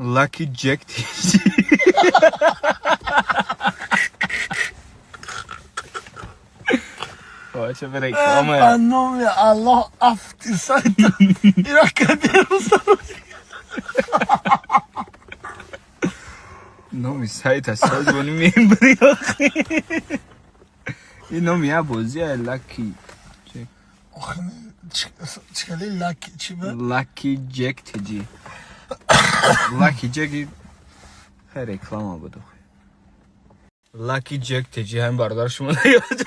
Lucky Jack TG. Бача, ба реклама. Ба номи Аллоҳ, афти сайта ира кадерус. Номи сайта созмони мембари охи. Ин номи як бозия, Lucky Jack. Чикали Lucky чи ба? Lucky Jack TG. Lucky Jack хеле реклама буд охи. Lucky Jack TG ҳам бародар шумо ёд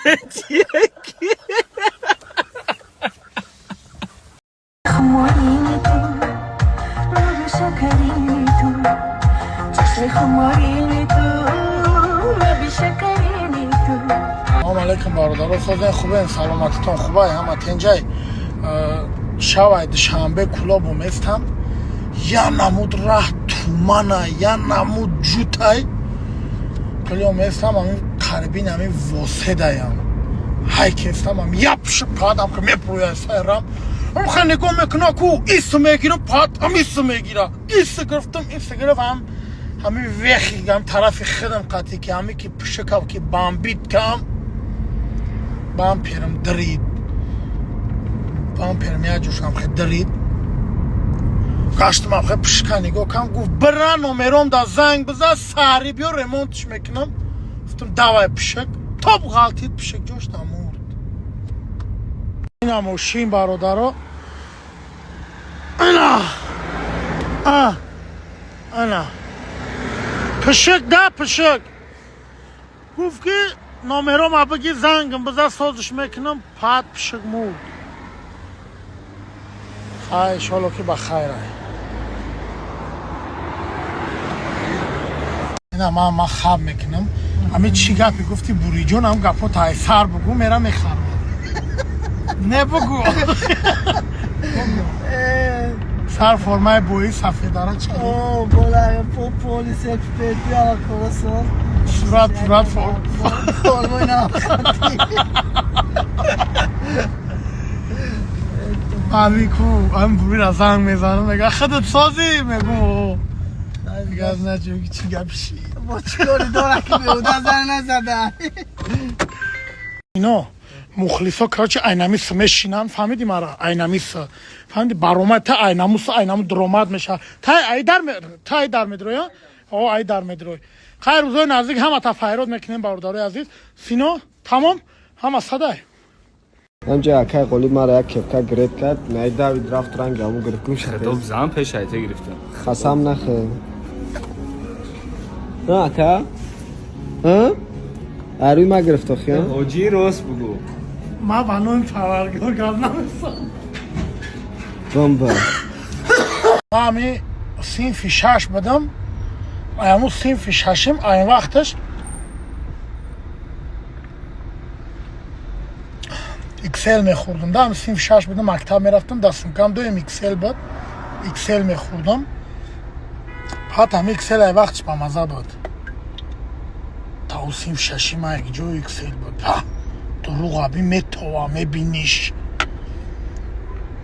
ки. خمارین تو، لب شکرین تو، چشم خمارین تو، لب شکرین تو. Салом алейкум, бародаро, созен, хубен, саломатитон хубай, ҳама тенҷай. Шавай Душанбе, Кулобу местам, я намуд раҳ тумана, я намуд ҷутай. Клио местам, ами қарибин ами воседаям ҳай кестам, ам япши падам ки мепурӯя сайрам, ам хе нигоҳ мекуна ку ис мегира, пад ам ис мегира, ис гирифтам, ис гирифт, ам ҳами вехи ам тарафи хидам қатӣ ки ҳами ки пишикав ки бамбид кам бамперам дирид, бамперам як ҷошам хе дирид. Гаштам, хе пишика нигоҳ кам, гуфт: «Бира, номером да занг биза, саҳри биё, ремонтш мекунам». Гуфтам: «Давай». Пишик топ ғалтид, пишик ҷошта мурд. Ина мошин, бародаро, ана а ана пишик да пишик гуфт ки номерома биги, зангам биза, созиш мекунам. Пад пишик мурд. Хай, иншолло ки ба хайрай. Ина ман хаб мекунам. Ами чӣ гапе гуфти, Буриҷон? Ам гапҳо тай сар бугу, мера мехарам. Не, бугу сар формаи бои сафедара чӣ? О, бола полис пети алакорасо. Сурат сурат. Формаи навхати. Ами ку ам бурира занг мезанам, мега: «Худат созӣ?» Мегум: «Дига значи чӣ гап ши?» Бо чӣ кори дора ки беҳуда занг назада? Ино мухлисо, короче, айнамис мешинанд, фаҳмиди мара, айнамис, фаҳмиди, баромад та айнамус, айнаму дуромад меша, тай айдар, тай дар медроя, о ай дар медрой. Хайр, рӯзои наздик ҳама та файрод мекунем, бародарои азиз. Сино, тамом, ҳама садай. Ҳамҷа акай Ғолиб мара як кепка гирет кард, най давид, рафт, ранги ҳамун гирифт, гум шуд. Доб зан пеш айта гирифтам. Хасам нахе. На ака? Ҳа? Арӯи ма гирифт охи, ҳа? Ҳоҷӣ, рост бугу. Ма ба номи Парвардигор гап намесам. Бомба. Ма ами синфи шаш будам, аяму синфи шашим, айн вақташ XL мехӯрдам да. Ами синфи шаш будам, мактаб мерафтам, дар сумкам доим XL буд, XL мехӯрдам. Ҳатто ҳами XL ай вақташ ба маза буд. Та ӯ синфи шаши ма як ҷо XL буд. Дурӯғ аби метова, мебиниш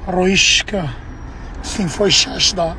роишка синфҳои шашда.